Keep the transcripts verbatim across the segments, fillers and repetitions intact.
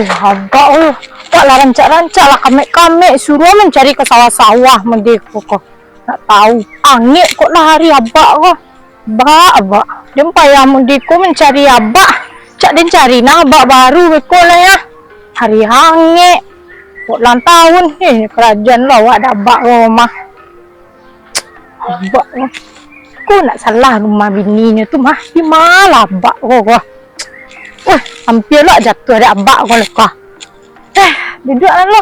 Abak, oh, Abak lah rancak-rancak lah, kamek-kamek, suruah mancari ka sawah-sawah, mode ko ko. Nak tahu, angek kok lah hari Abak ko. Abak, Abak. Den payah mode ko mancari Abak. Cak den cari nah Abak baru beko lah ya. Hari angek. Kok ulang tahun, eh, karajan lo awak dek Abak ko mah. Abak ko. Ko nak salah rumah bininyo tu mah. Di ma lah Abak ko, ko. Wah, hampir lah jatuah dek Abak ko lah ko. Eh, duduak lah lo.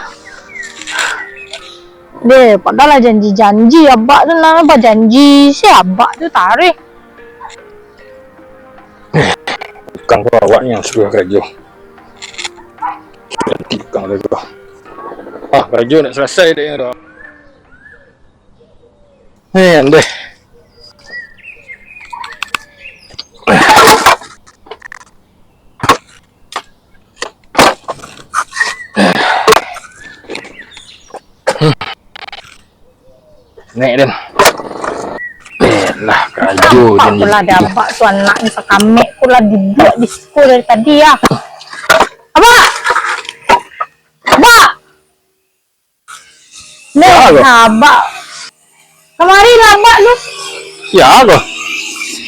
Deh, padahal lah janji-janji Abak tu nah, bajanji si Abak tu tarik. Tukang ko awak ni yang suruah karajo. Ganti tukang karajo. Ah, karajo nak salasai dek nyo dah. Eh, andeh. Nek, Den. Eh, lah, karajo, Den. Apalah dek Abak tu, anak ni sakamek ko lah duduak di siko dari tadi, ya. Abak! Abak! Nek, Abak. Kamari lah Abak lu. Sia ko?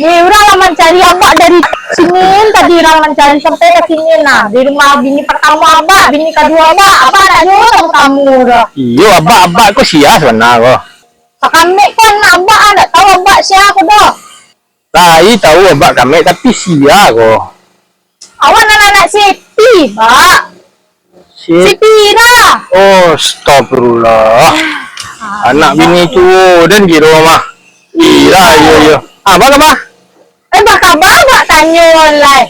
Ni, urang lah mancari Abak dari sini, tadi urang mancari sampai ka sini nah. Di rumah bini partamo Abak, bini kaduo Abak, Abak ndak juo tamu-tamu doh. Iyo, Abak, Abak ko sia sabana ko? Sakamek ko anak Abak, ah, ndak tahu Abak sia ko doh. Lai tahu Abak kamek, tapi sia ko? Awak nan anak Siti, Bak. Siti Ira. Oh, astagfirullah. Anak bini tuo den kiro mah. Ira, iyo, iyo. Ah, Bak, Bak. Eh, bakaba Bak tanyo lai.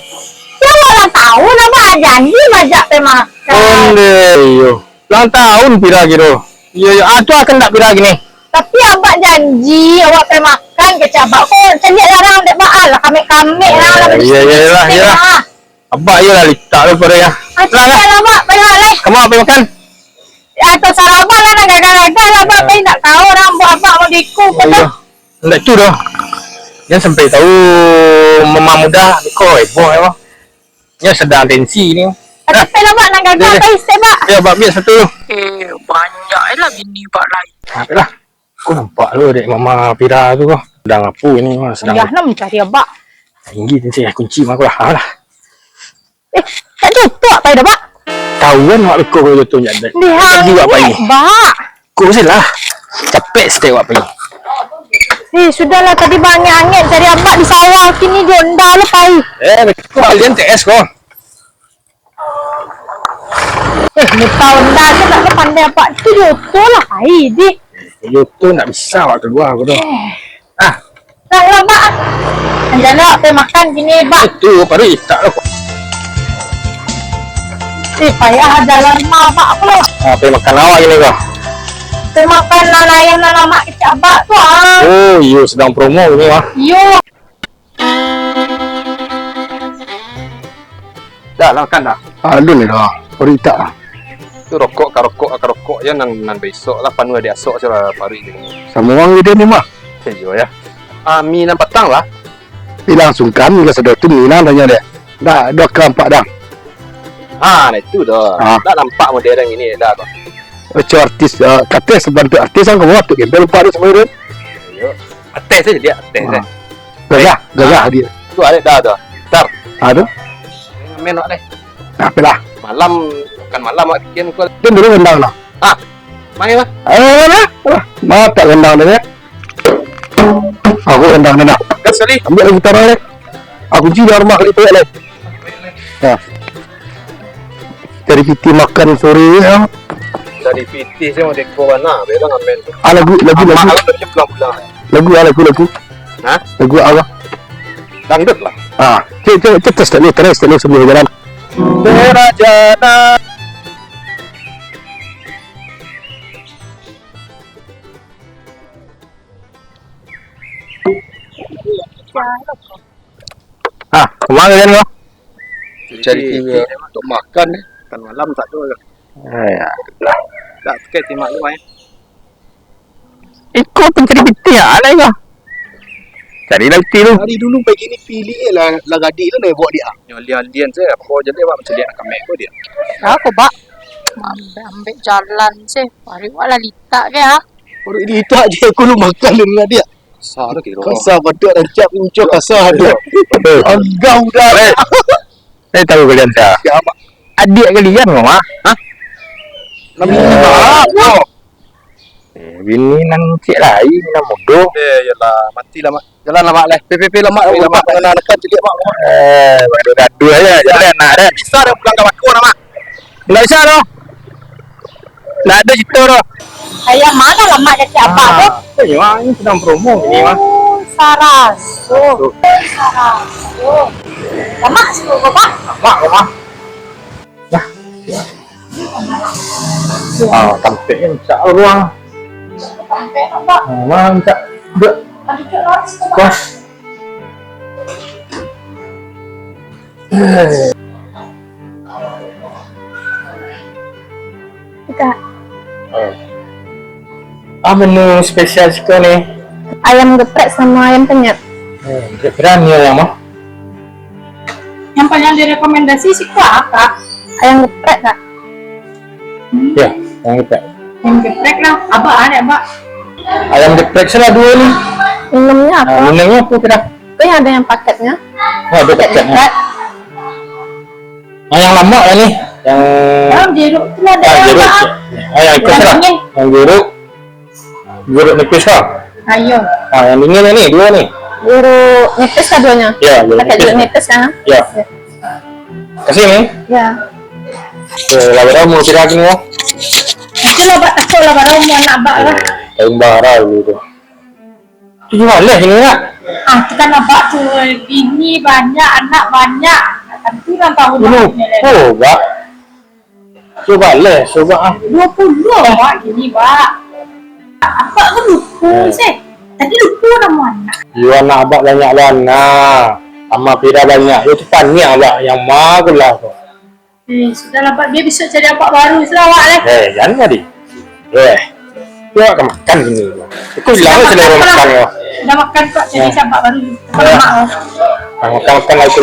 Yo, awak lah tahu lah, Bak, janji majak pai makan. Ondeh, iyo. Ulang tahun piro kiro? Iyo, iyo. Ah, tu akan ndak piro kini? Tapi Abak janji, awak pai makan kecek Abak ko, caliak larang dek Bak, alah, kamek-kamek lah, lah. Eh, iyo, iyo, iyolah, iyolah. Abak iyolah litak tu pado ya. Ah, lah, lah. Caliak lah, Bak, pai lah, lai. Kama pai makan? Ya, tasarah Abak lah, nan gagah-gagah lah, Bak, pai ndak tahu urang buek Abak mau diku, oh, ko tu. Iyo. Ndak tu doh. Jan sampai tahu mama muda, ko heboh ya, Bang. Nyo sadang tensi ni. Tapi pai lah, Bak, nan gagah, pai stek, Bak. Yo, Bak, ambiak satu. Eh, banyak lah bini Bak lai. Ah, pai lah. Ko nampak tu dek Mama Pira tu ko. Sadang apo ini, Mah? Sadang. Ayah nak mancari Abak. Tinggi tu, kunci mah ko lah. Ah, lah. Eh, tak jotok pai dah, Bak. Tahuan awak beko ko jotok nyak dek. Tadi awak pai ni, Bak. Ko se lah. Capek stek awak pai. Eh, sudahlah, tadi baangek-angek cari Abak di sawah, kini di onda lo pai. Eh, beko kalian T S ko. Eh, muta onda tu ndak pandai Abak tu, joto lah pai dih. Joto ndak bisa awak kalua ko doh. Eh. Ah. Lah, lah, Bak. Anjana, pai makan kini, Bak. Itu, baru itak lo. Eh, payah jalan rumah Abak ko lo. Ah, pai makan awak kini ko. Pai makan nan ayam nan lamak kecek Abak tu, ah. Oh, iyo, sadang promo kini, ah. Iyo. Dah lah, makan dah. Alun ni dah, paruik itak lah. Tu rokok, ka rokok, ka rokok je nan, nan baisok lah, panuah di asok se lah paruik ni. Samo urang je ni mah. Iyo ya. Ah, mi nan patang lah. Bilang sungkan, bilang sadotun, minang tanyo dek. Dah, dah ka ampak dah. Ha, nah itu dah. Ha. Dah nampak model yang ini dah tu. Macam artis, ah, kato sabantuak artis kan, kamu waktu gembel lupa dia sama dia. Iyo. Ates saja dia, ates. Ha. Gagah, gagah dia. Tu ada dah tu. Tar. Ha, tu? Main awak deh. Nah, apalah. Malam, bukan malam awak bikin ko. Dia dulu rendang lah. Ah, main lah. Alah, alah. Mata rendang dia. Aku rendang dia dah. Gas sekali. Ambil lagi gitar dia. Aku kunci dalam rumah kali tu, ya, Leh. Ya. Cari pitih makan sore, ya. Cari pitih se mah deko bana, beda ngamen tu. Ah, lagu, lagu, lagu. Amak lah tadi pulang-pulang. Lagu, ah, lagu, lagu. Hah? Lagu apa? Dangdut lah. Ah, cek, cek, cek, tes dulu, tes dulu sambil jalan. Derajana. Ah, kama kalian ko? Cari pitih untuk makan, eh. Makan malam tak ada. Eh, ya. Dah, tiket timak lu, eh. Iko pencari pitih, ah, alai ko. Carilah piti tu. Dari dulu pagi ni pilih lah, lah gadih tu nak buat dia. Yang lian-lian saja, apa jadi awak macam lian kamek ko dia. Lah ko, Bak. Ambek-ambek jalan sih, paruik awak lah litak ke, ah. Paruik litak je, aku lu makan dulu lah dia. Kasar lah kira. Kasar, paduak rancak, punco kasar dia. Anggau dah. Eh, tahu kalian, Sa? Ya, Mak. Adiak kalian, Mak? Hah? Nama Eh. Mak? Eh, bini nan ciek lain, nan mudo. Eh, yalah, matilah, Mak. Jalanlah, Mak, leh. P P P lah, Mak. P P P lah, Mak. Mak. Mengenal dekat ciliak, Mak. Eh, gaduah-gaduah aja. Jalan nak, dah. Bisa dah pulang ke Bako dah, Mak. Ndak bisa doh. Ndak ado cerita doh. Ayam ma lah, Mak, dari abak tu? Ah, iyo, Mak, ini sedang promo ini, Mak. Oh, saraso. Saraso. Saraso. Lamak sikit ko, Bak? Lamak ko, Mak. Nah. Ah, tampek ni rancak ruang. Tampek, Bak. Ah, mah rancak. Duduk. Ah, duduk lah, situ, Bak. Kos. Kak. Oh. Ah, menu spesial siko ni? Ayam geprek samo ayam penyet. Eh, geprek berani ayam, ah. Yang paling direkomendasi siko apa? Ayam geprek, Kak. Hmm. Ya, ayam geprek. Ayam geprek lah. Abak, ada, Abak? Ayam geprek salah duo ni. Minumnya apa? Ah, minumnya apa kira? Itu yang ada yang paketnya. Oh, ada paketnya. Geprek. Ah, yang lamak lah ni. Yang jeruk tu lah, ah, jeruk. Ah, yang ikut lah. Yang jeruk. Jeruk nipis lah. Ayo. Ah, yang dingin ni, duo ni. Jeruk nipis lah duonyo. Ya, jeruk nipis. Pakai jeruk nipis, ah. Ya. Ya. Kasih ni. Ya. Eh, lah, bara umua kira ni lah. Itulah, Bak, takut lah, bara umua anak Bak lah. Tahun bara dulu tu. Tujuah baleh ini, Kak. Ah, tu kan abak tu, bini banyak, anak banyak. Tantu nan tahu. Lupo, Bak. Tujuah baleh, cubo, ah. Duo puluah, Bak, kini, Bak. Abak ko lupo, seh. Tadi lupo namo anak. Yo, anak abak banyak lah, nah. Ama Pira banyak. Yo, tu paniang abak yang ma ko lah ko. Eh, sudahlah, Bak. Bia bisuak cari abak baru, sudahlah, Bak, eh. Eh, jan tadi. Eh. Awak ka makan kini. Aku hilang selera makan, yo. Sudah makan, Bak, cari abak baru. Makan, makan, makan lah itu.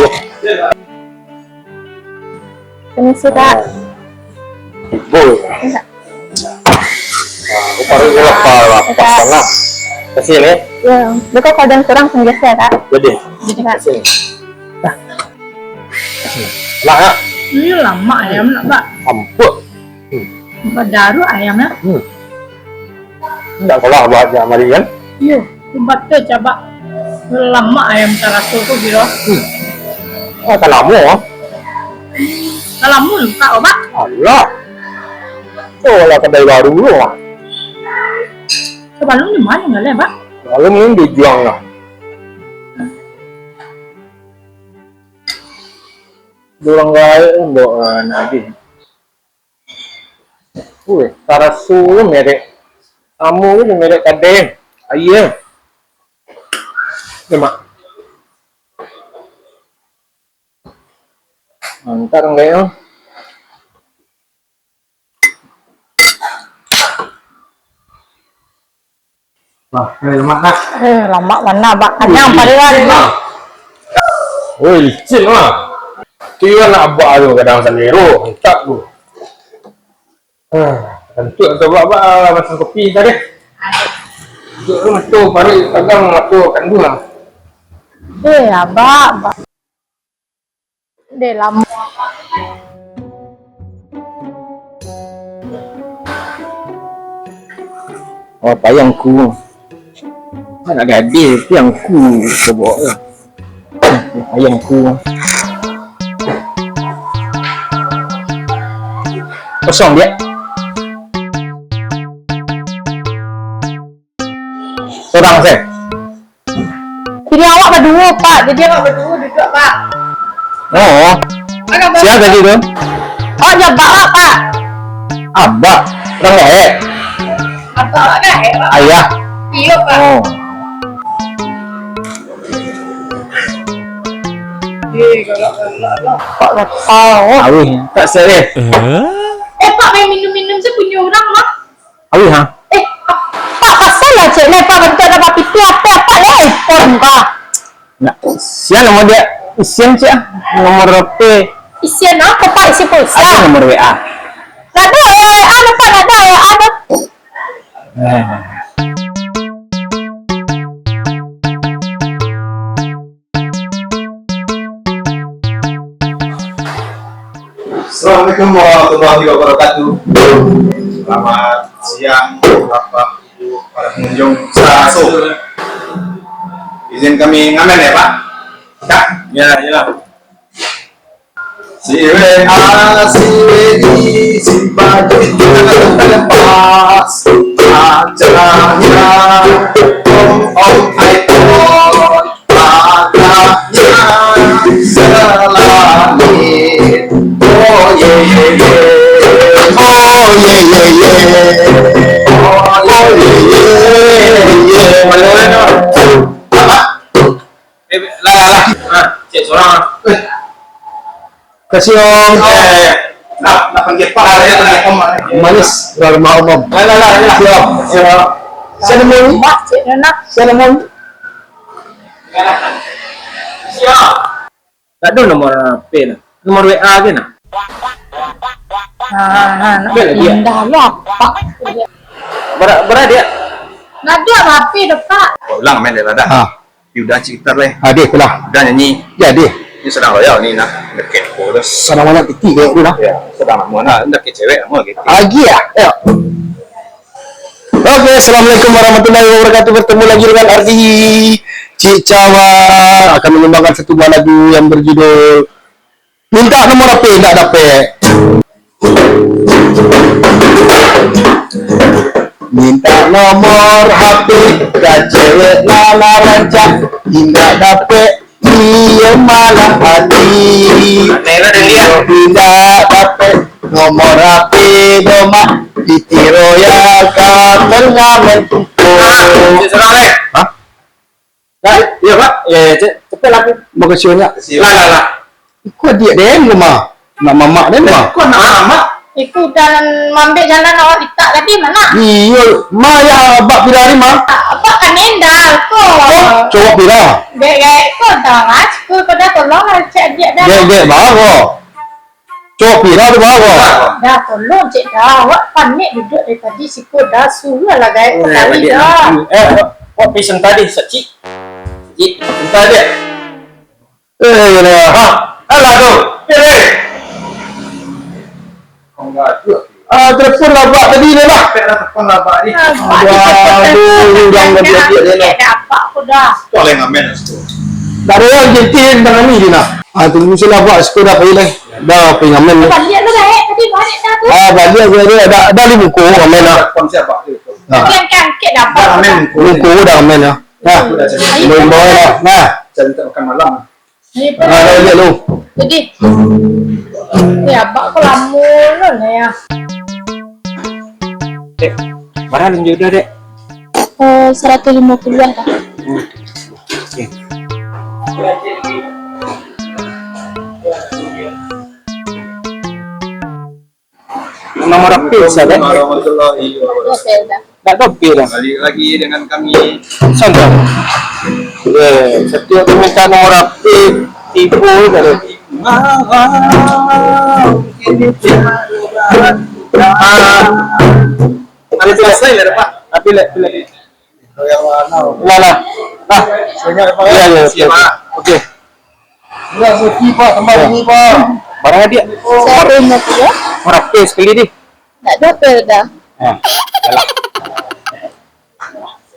Permisi, Kak. Ibu. Iya. Ah, aku baru lapar, lapar sangat. Kasih ni. Ya, beko kalau ada yang kurang, penggeser, Kak. Jadi. Jadi, Kak. Kasih. Lah, Kak. Ini lamak ayam nak, Bak. Ampun. Hmm. Badaruak ayam, ya. Hmm. Indak salah Abak ajak mari, kan? Iyo, tu batua cak Abak. Lamak ayam taraso tu kiro. Hmm. Ah, tak lamo, ah. Tak lamo buka, Bak? Alah. Oh, lah kadai baru tu, ah. Sabalum di ma tinggal, Bak? Sabalum ni di Juang lah. Di urang gaek tu, Bak, ah, nak habis. Wih, taraso tu merek. Samo tu merek kadai. Aia. Ni, Mak. Mantap dong, kayaknya. Wah, eh, lamak, Kak. Eh, lamak bana, Bak. Kanyang paruik, Bak. Woi, licin, Mak. Tu iyo anak Abak tu kadang salero, mantap tu. Ah, kantuak tu, Bak, Bak, makan kopi tadi. Duduk tu, mato paruik tagang, mato kanduang lah. Eh, Abak, Bak. Deh, lamo. Oh, payangku. Nak gadih, payangku. Kobok. Payangku. Kosong dia. Surang se. Jadi awak baduo, Pak. Jadi awak baduo duduak, Pak. Oh. Sia tadi tu? Oh, jo Abak, Pak. Abak? Urang gaek? Abak awak gaek, Pak? Ayah. Iyo, Pak. Oh. Eh, galak-galak lah. Pak gatau. Awih, tak seh. Eh, Pak, main minum-minum se punyo urang, Pak. Awih, ha? Eh, Pak, pasal lah cek lai, Pak, bantuak nak bapiti, apo Apak lai iPhone, Pak? Sian nomor dia, isian sia, nomor H P. Isian apo, Pak? Isi pulsa? Ado nomor W A. Ndak ado W A, Pak, ndak ado W A, Pak. Eh. Assalamualaikum warahmatullahi wabarakatuh. Selamat siang, Bapak, Ibu, para pengunjung. Selamat masuk. Izin kami ngamen ya, Pak? Ya? Ya, ya. Si W A, si W D, si Baju, si Lepas, acaranya Om Om iPhone. Patahnya selangit. Oh ye ye ye. Oh ye ye ye. Oh ye ye ye. Apa? Eh, lah, lah, lah. Ah, cek sorang lah. Eh. Kasih, Om. Eh, nak, nak panggil Pak, nak panggil Om, eh. Manis, rumah umum. Lah, lah, lah, lah. Siap, siap. Siapa nama ni? Mak, cik Nana. Siapa nama ni? Siap. Tak ada nomor H P nah. Nomor W A aja nah. Ah, nak pindah lah, Pak. Berat, berat dia. Nggak ada H P dah, Pak. Ulang main dia dah. Ah. Yu, udah cik gitar leh. Ah, deh, itulah. Udah nyanyi. Ya, deh. Ini sedang royal ni nah. Deket ko tu. Sedang banyak titik kayak tu nah. Ya, sedang lama nah. Deket cewek lama gitu. Lagi ya? Ya. Oke, assalamualaikum warahmatullahi wabarakatuh. Bertemu lagi dengan Ardi Cik Cawa akan menyumbangkan satu buah lagu yang berjudul Mintak Nomor H P Indak Dapek. Mintak nomor H P ka cewek nan lah rancak, indak dapek iyo malah hati. Indak dapek nomor H P domak, di Tiroya ka terngamen tumpuk. Hah? Dah, iya, Pak. Ya, ya, cek. Cepatlah, Pak. Makasih banyak. Lah, lah, lah. Iko adiak den ko mah. Nak mamak den mah. Iko nak mamak. Iko udah mambek jalan awak litak tadi, mana? Iyo, mah ya abak pira ni mah. Abak kan endal ko. Oh, cowok pira? Dek, dek, ko dah, Mas. Ko, ko dah tolong lah cek adiak dah. Dek, dek, bawa. Copira tu bawa. Dah, tolong cek dah. Awak panik duduk dari tadi, siko dah suruah lah gaek ko tadi dah. Eh, awak pesen tadi, Cik. Cik, minta aja. Eh, iyalah. Ha, alah tu. Eh, eh. Ah, telepon lah bak tadi ni lah. Telepon lah bak ni. Aduh, urang dah dia ni lah. Dah apa aku dah. Tu lah yang ngamen lah situ. Tak ada yang gentil tentang kami ni lah. Ah, tunggu sini lah bak, situ dah pergi lah. Dah pergi ngamen ni. Baliak tu dah, eh. Tadi baliak dah tu. Ah, baliak tu dah, dah, dah lima ko ngamen lah. Telepon siapa tu? Ah. Yang angkat dah apa? Dah ngamen ko. Lima ko dah ngamen lah. Nah, imbau-imbau lah. Nah. Cari tak makan malam. Ni pun. Ah, dah baliak lu. Jadi, ni abak ko lamo lo ni ya. Dek, bara lanjut dah, Dek? Eh, seratus lima puluh lah. Hmm. Okey. Nomor H P bisa, Dek? Warahmatullahi wabarakatuh. Ndak ada H P dah. Balik lagi dengan kami. Santai. Eh, setiap minta nomor H P, tipu je, Dek. Ah. Ada selesai lah, Pak. Tapi lek, lek. Lah, lah. Nah. Iya, iya, oke, oke. Oke. Iya, suci, Pak, tambah ini, Pak. Barang adik. Saya punya tu, ya. Orang pes sekali ni. Tak ada apa dah. Ha, yalah.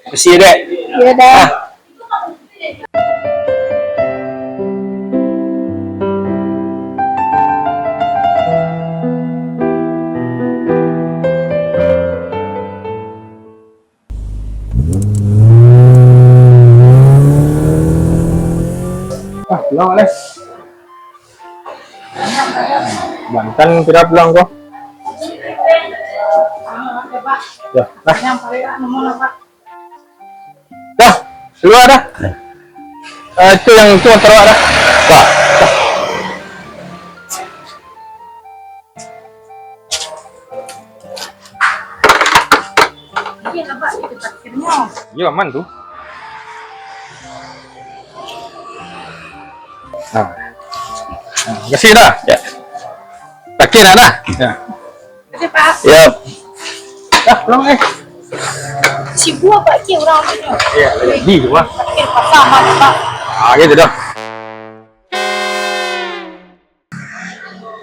Makasih, Dek. Ya dah. Ha. Ah, pulang, Alex. Jantan kira pulang ko. Ya, nah. Dah, keluar dah. Eh, itu yang itu motor awak dah. Dah. Iya, aman tu. Ha. Ha, makasih dah. Ya. Pakai dah dah. Ya. Terima kasih, Pak. Ya. Dah, pulang eh. Sibuk apa ke orang tu? Ya, jadi tu lah. Parkir pasar mah, Pak. Ah, gitu dah.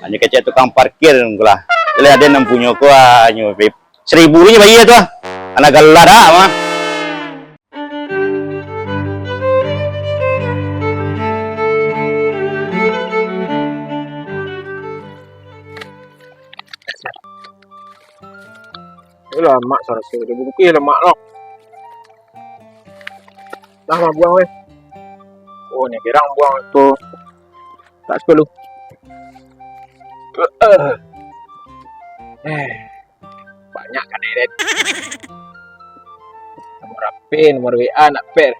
Hanya kecek tukang parkir lah. Kalau ada nan punyo ko, ah, nyo, seribu nyo bayar tu ah. Anak gala dah mah. Alah, mak saraso dia bungkih lah, mak, lah. Lah, mak buang, weh. Oh, ni kirang buang tu. Tak sepuluh. Eh, banyak kan, eh, Den? Nomor H P, nomor W A, nak pet.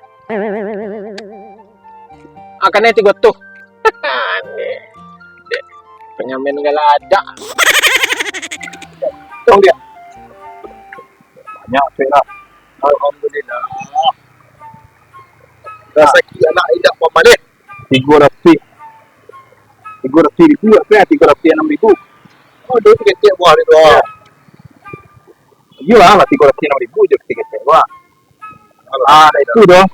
Ah, kanai tigo tuh. Penyamen galadak. Tong dia. Banyak pet lah. Alhamdulillah. Rasaki anak indak pamaleh. Tigo ratuih. Tigo ratuih ribu, apa ya? Tigo ratuih anam ribu. Oh, duit kecek buah tu. Iyo lah, lah tigo ratuih anam ribu je kecek buah. Ah, itu doh.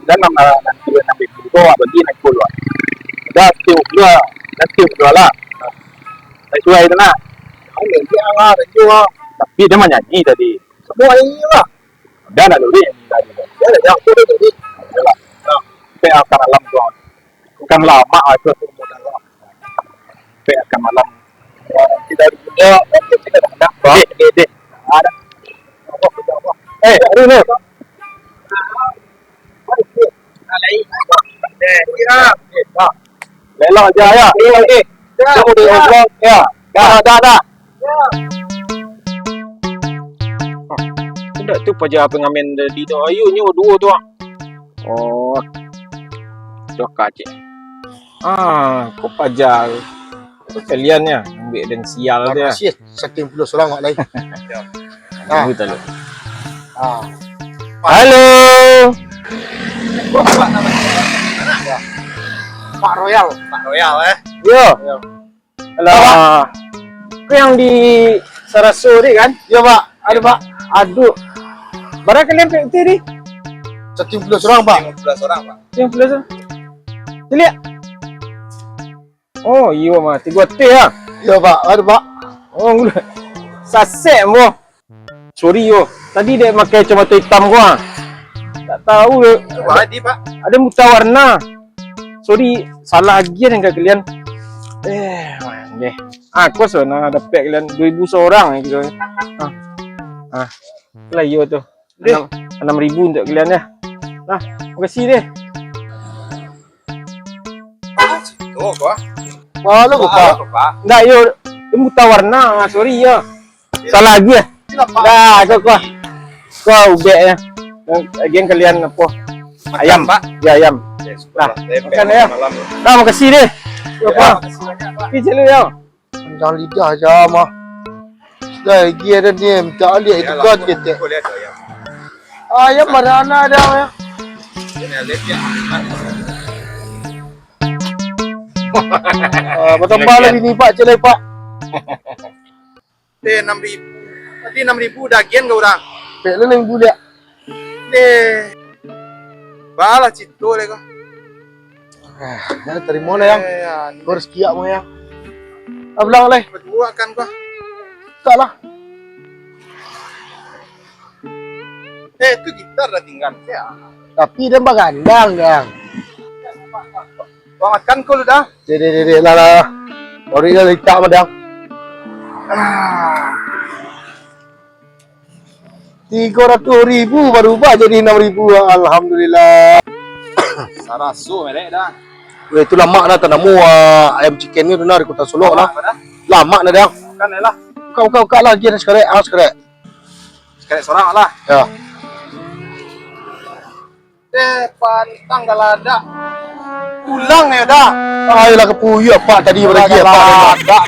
Dan nama nanti anam ribu tu, bagi nak keluar. Dah, tiup dua. Dah, tiup dua lah. Dah, suai tu nak. Ayo, dia lah, dia lah. Tapi dia manyanyi tadi. Semua ini lah. Dah nak luri. Dah, dah, dah. Dah, dah, dah. Dah lah. Nah, sampai akan malam tu. Bukan lama lah, itu semua dah lah. Sampai akan malam. Tidak ada, tidak ada. Dek, dek, dek. Ada. Eh, ada ni. Lelok aja, ya. Eh, eh. Kamu di oblong, ya. Dah, dah, dah. Indak tu paja pengamen tadi tu. Ayo, nyo duo tu. Oh. Doka cek. Ah, kok paja. Kok kalian ya, ambil dan sial dia. Makasih, saking puluh surang, Mak Lai. Ah. Tunggu tadi. Ah. Halo. Pak Royal. Pak Royal, eh? Yo. Yo. Alah. Kau yang di Saraso tadi kan? Yo, Pak. Ada, Pak. Aduh. Bara kalian P T tadi? Saking puluh surang, Pak. Saking puluh surang, Pak. Saking puluh surang. Caliak. Oh, iyo mah. Tigo T ya? Iyo, Pak. Ada, Pak. Oh, sasek mo. Sorry yo. Tadi dek makai kacamata hitam ko ah. Tak tahu yo. Cuba di, Pak. Ada buta warna. Sorry, salah agian yang kalian. Eh, deh. Ah, kos lah nah dapat kalian dua ribu seorang gitu. Ah. Ah. Lah iyo tu. Deh. Anam, anam ribu untuk kalian ya. Nah, makasih deh. Ah, situ apa? Wah, lu lupa. Lupa. Enggak, yo. Ini buta warna, ah, sorry ya. Salah lagi ya. Dah, kau kau. Kau ubek ya. Lagi yang kalian apa? Ayam, Pak. Ya, ayam. Nah, makan ya. Nah, makasih deh. Apa? Makasih banyak, Pak. Pergi dulu ya. Tentang lidah aja mah. Sudah lagi ada ni, minta alih itu kan ketek. Ayam mana ada ya? Ah, bertambah lagi ni, Pak, celai, Pak. Eh, enam ribu. Tadi enam ribu dagian ke orang? Pek lu enam ribu liak. Eh. Balah cito lagi kau. Ah, ya, terima lah, Yang. Eh, ya. Kau rezeki aku, Yang. Ah, bilang lah. Berdua kan kau. Tak lah. Eh, tu gitar dah tinggal. Ya. Tapi dia bagandang, Yang. Kau makan kau lu dah. Dek, dek, dek, dek, lah, lah, lah. Baru dia letak, madang. Ah. Tiga ratus ribu baru ubah jadi enam ribu. Alhamdulillah. Saraso merek dah. Weh, tu lamak dah tanamu, ah, ayam chicken ni tu nah di Kota Solok lah. Lamak dah. Lamak dah dah. Makan dah lah. Buka, buka, buka lah, dia sekarek, ah, sekarek. Sekarek sorang lah. Ya. Eh, pantang galadak. Pulang ya dah. Ayolah ke puyuh, Pak, tadi beragi, Pak. Galadak.